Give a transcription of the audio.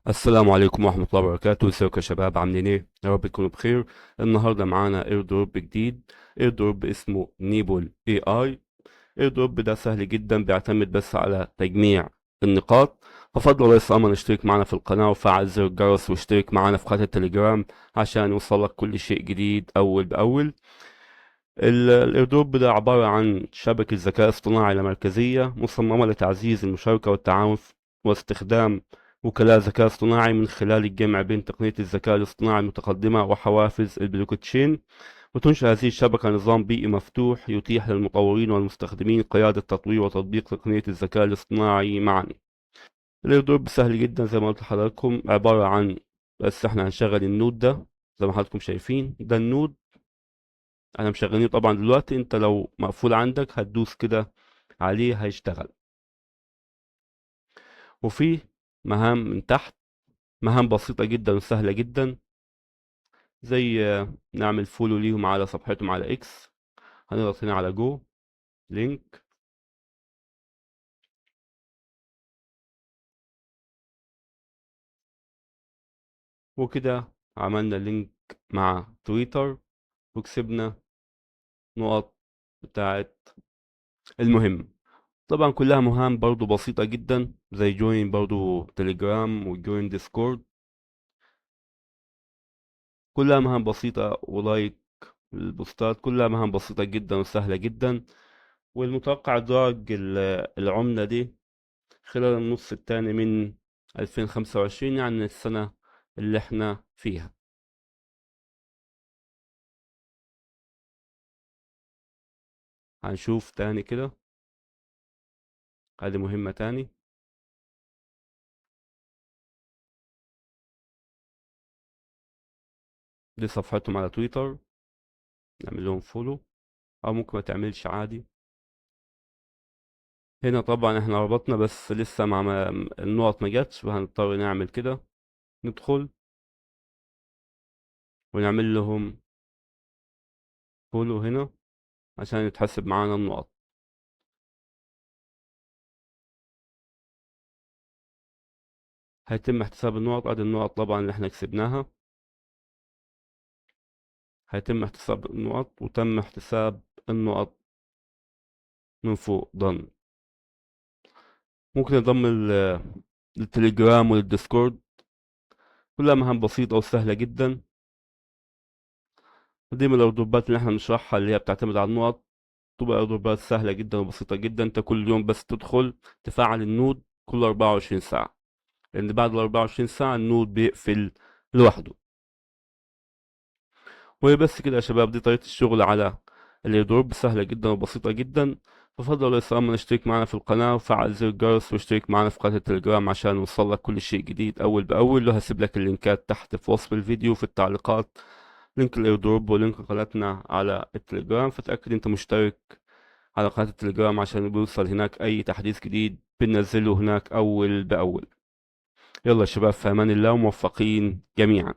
السلام عليكم ورحمة الله وبركاته. ازيكم يا شباب، عاملين ايه؟ يا رب تكونوا بخير. النهارده معانا airdrop جديد، airdrop اسمه نيبول اي اي. airdrop ده سهل جدا، بيعتمد بس على تجميع النقاط. ففضل وليس امر اشترك معنا في القناة وفعل زر الجرس واشترك معنا في قناة التليجرام عشان يوصلك كل شيء جديد اول باول. ال airdrop ده عبارة عن شبكة ذكاء اصطناعي لامركزية مصممة لتعزيز المشاركة والتعاون واستخدام وكلاء ذكاء اصطناعي من خلال الجمع بين تقنية الذكاء الاصطناعي المتقدمة وحوافز البلوكتشين. وتنشئ هذه الشبكة نظام بيئي مفتوح يتيح للمطورين والمستخدمين قيادة تطوير وتطبيق تقنية الذكاء الاصطناعي معا. ال airdrop سهل جدا زي ما قلت لحضراتكم، عبارة عن بس احنا هنشغل ال node ده زي ما حضراتكم شايفين، ده ال node انا مشغلينه طبعا دلوقتي. انت لو مقفول عندك هتدوس كده عليه هيشتغل. وفي مهام من تحت، مهام بسيطة جدا وسهلة جدا، زي نعمل follow ليهم على صفحتهم على اكس. هنضغط هنا على go link، وكده عملنا link مع تويتر وكسبنا نقط بتاعت المهم. طبعا كلها مهام برضو بسيطة جدا، زي join برضو تليجرام و join ديسكورد، كلها مهام بسيطة، و like البوستات، كلها مهام بسيطة جدا وسهلة جدا. والمتوقع إدراج العملة دي خلال النص الثاني من 2025، يعني السنة اللي احنا فيها. هنشوف تاني كده، هذه مهمة تاني. دي صفحتهم على تويتر، نعمل لهم follow او ممكن ما تعملش عادي. هنا طبعا احنا ربطنا بس لسه مع النقط ما جاتش، فهنضطر نعمل كده، ندخل ونعمل لهم follow هنا عشان يتحسب معانا النقط. هيتم احتساب النقط. ادي النقط طبعا اللي احنا كسبناها، هيتم احتساب النقط، وتم احتساب النقط من فوق done. ممكن ينضم للتليجرام وللديسكورد، كلها مهام بسيطة وسهلة جدا. ودي من الايردروبات اللي احنا بنشرحها اللي هي بتعتمد على النقط، تبقى ايردروبات سهلة جدا وبسيطة جدا. انت كل يوم بس تدخل تفعل ال node كل 24 ساعة، لان بعد ال 24 ساعة ال node بيقفل لوحده. وبس كده يا شباب، دي طريقة الشغل على ال airdrop، سهلة جدا وبسيطة جدا. ففضل وليس امر اشترك معنا في القناة وفعل زر الجرس واشترك معنا في قناة التليجرام عشان يوصل لك كل شيء جديد اول باول. وهسيب لك اللينكات تحت في وصف الفيديو في التعليقات، link ال airdrop و link قناتنا على التليجرام. فتأكد انت مشترك على قناة التليجرام عشان بيوصل هناك اي تحديث جديد بننزله هناك اول باول. يلا يا شباب، في امان الله وموفقين جميعا.